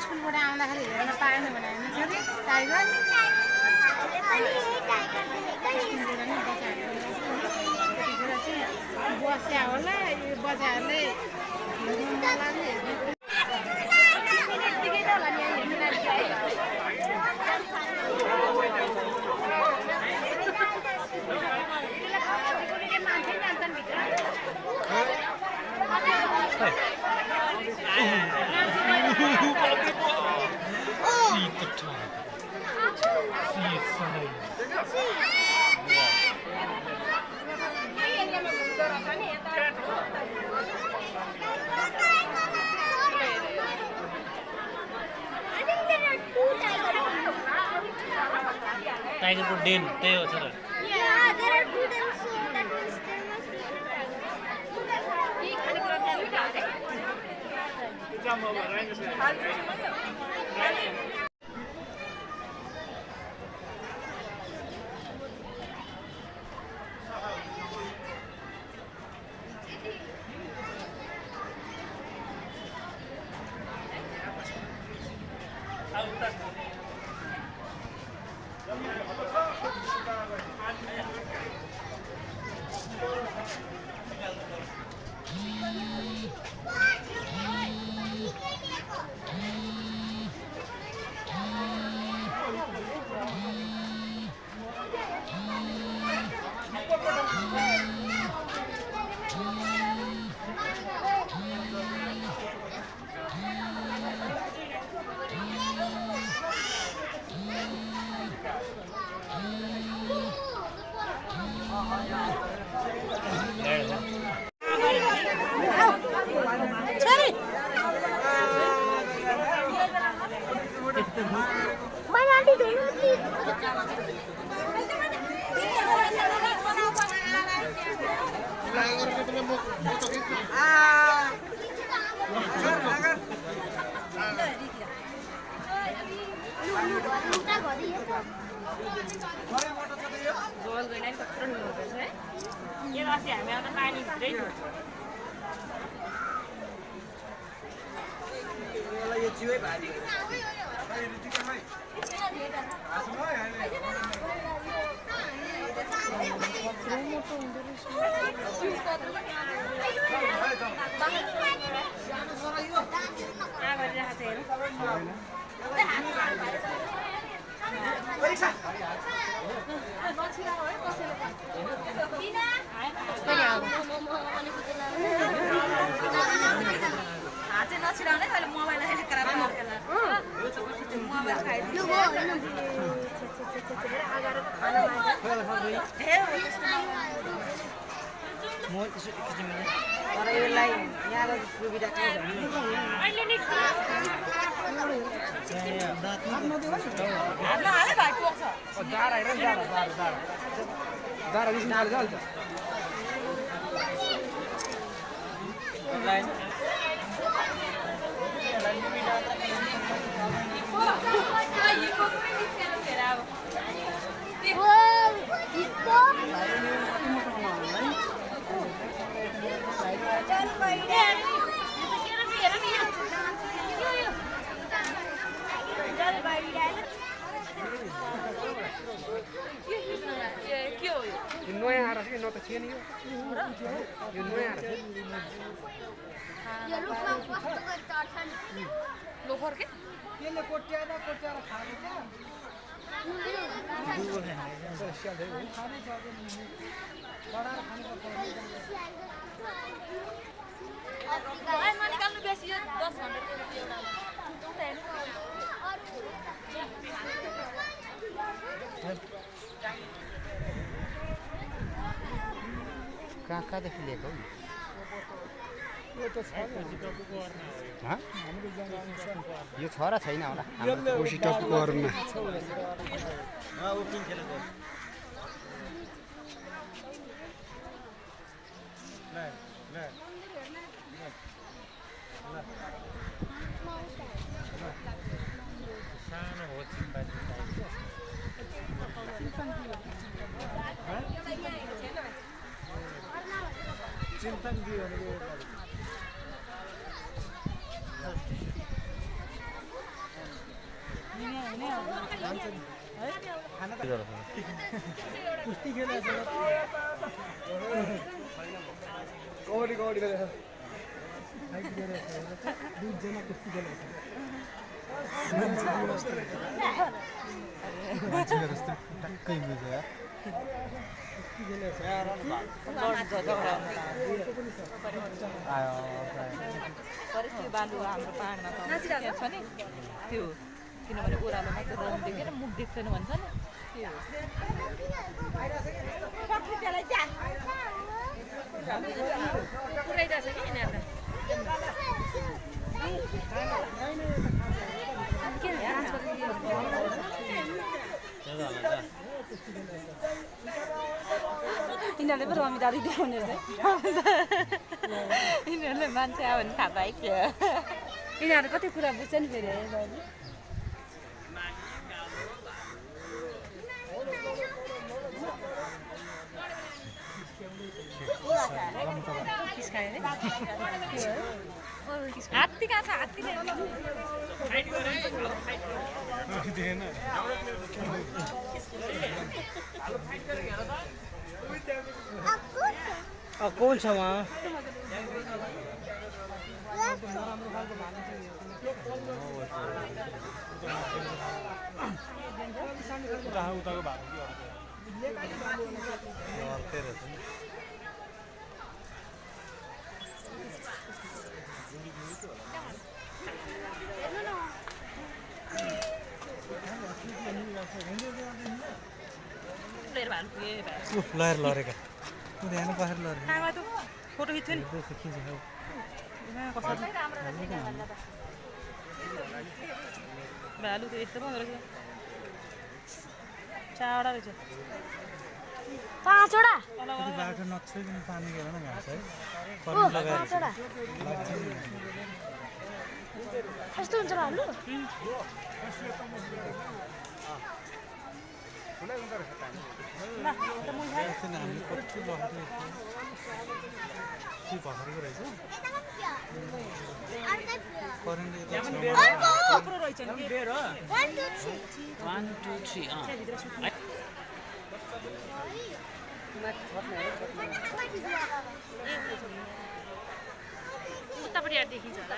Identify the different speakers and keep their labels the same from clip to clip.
Speaker 1: स्कुलबाट आउँदाखेरि हेर्न पाएन भने हामी छ नि टाइगर बस्या होला यो बच्चाहरूले
Speaker 2: टाइगर को डेन त्यही हो छ र
Speaker 3: कहाँदेखि लिएको यो छ र छैन होला
Speaker 2: सानो हो चिम्पान्जी टाइपको चिम्पान्जी भनेको कुस्ती खेलेको छ कबड्डी खेलेको छ दुईजना कुस्ती खेलेको छ मान्छेको जस्तो टक्कै मिल्छ यार
Speaker 4: परिस्थिति बालु हाम्रो पाहाडमा छ नि त्यो किनभने ओह्रालोमा त्यो रङ देखेर मुख देख्दैन भन्छ नि त्यो
Speaker 1: पुऱ्याइरहेछ कि यिनीहरू
Speaker 4: यिनीहरूले पो रमिदारी देखाउने रहेछ यिनीहरूले मान्छे आयो भने थाहा पाइ थियो
Speaker 1: यिनीहरू कति कुरा बुझ्छ नि फेरि हात्ती कहाँ छ हात्तीले
Speaker 2: कौन छ वहाँ उताको लहर लहरेका ध्यान पसेर लहर
Speaker 4: फोटो खिच्छ नि भालु त यस्तो पो रहेछ चारवटा रहेछ
Speaker 1: 5 वटा
Speaker 2: बाटो नछोइकन पानी गएर न घाँस है
Speaker 1: यस्तो हुन्छ भालु
Speaker 2: हामीले कति लहर के भर्खरको रहेछ
Speaker 4: थुप्रो रहेछ नि 1 2 3
Speaker 1: उतापट्टि देखिन्छ होला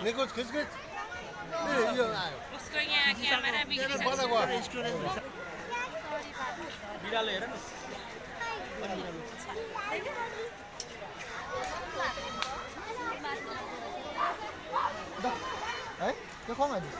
Speaker 5: निकोज खिच खिच यो आयो
Speaker 1: उसको यहाँ क्यामेरा बिग्रिसक्यो
Speaker 2: बिरालो हेर न
Speaker 5: है त्यो कहाँ आइदियो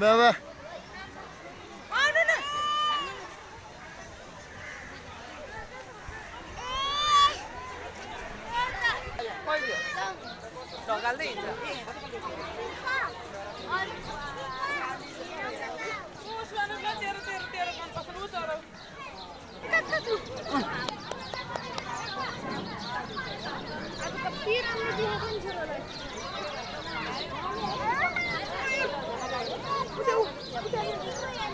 Speaker 5: बाबा
Speaker 4: ढकाल्दै हिँड्छ
Speaker 1: Udah.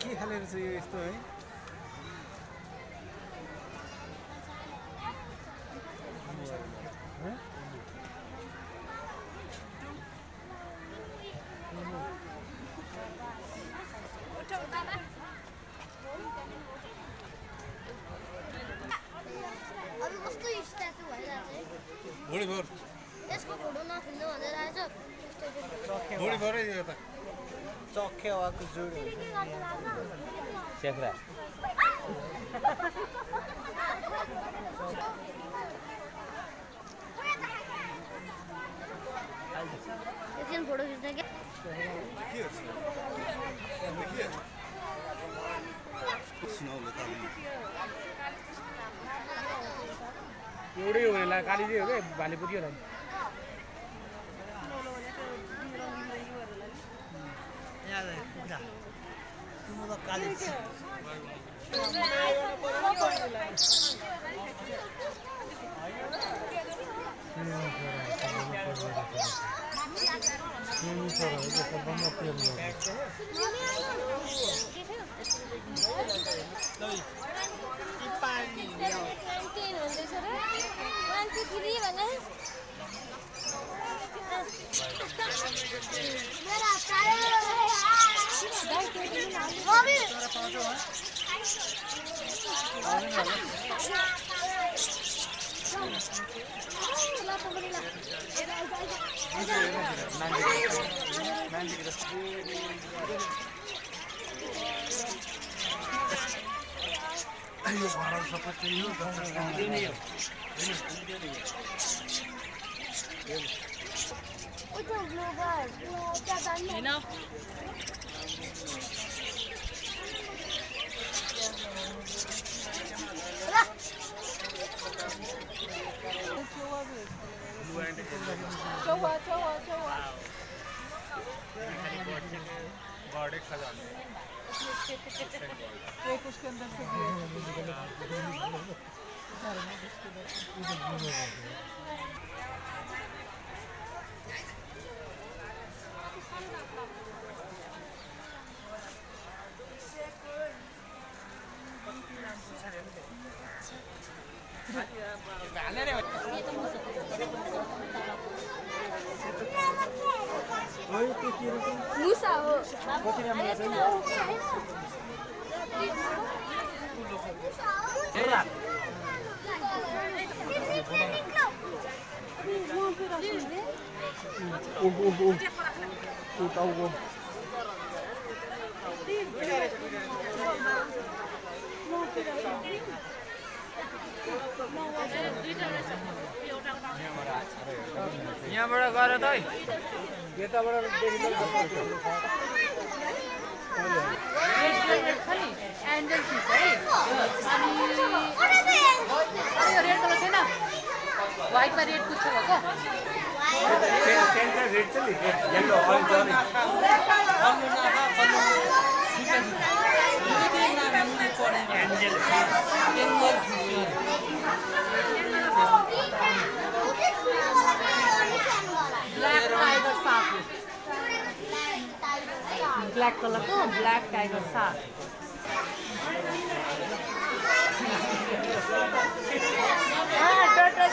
Speaker 2: के खाले रहेछ यो यस्तो है भोलि भोर
Speaker 1: यसको फोटो नखिच्नु भनेर आएछ
Speaker 2: भोलि भोरै यो त
Speaker 5: चखेवाको जोडी
Speaker 3: सेख्रा
Speaker 1: एकछिन फोटो खिच्न क्या
Speaker 6: एउटै हो होला कालीजी हो क्या भालेपुरी होला नि
Speaker 2: यो घर सबै त्यही हो बर्ड खा जाते
Speaker 4: एक उसके अंदर से
Speaker 1: मुसा हो
Speaker 6: यहाँबाट गएर त यताबाट देखिन्छ
Speaker 1: छ नि एन्जल फिस है अनि यो रेड कलर छैन व्हाइटमा रेड कुछ भएको
Speaker 6: सेन्टर रेड छ नि yellow orange
Speaker 1: black tiger shark black कलरको ब्ल्याक टाइगर सार्क टर्टल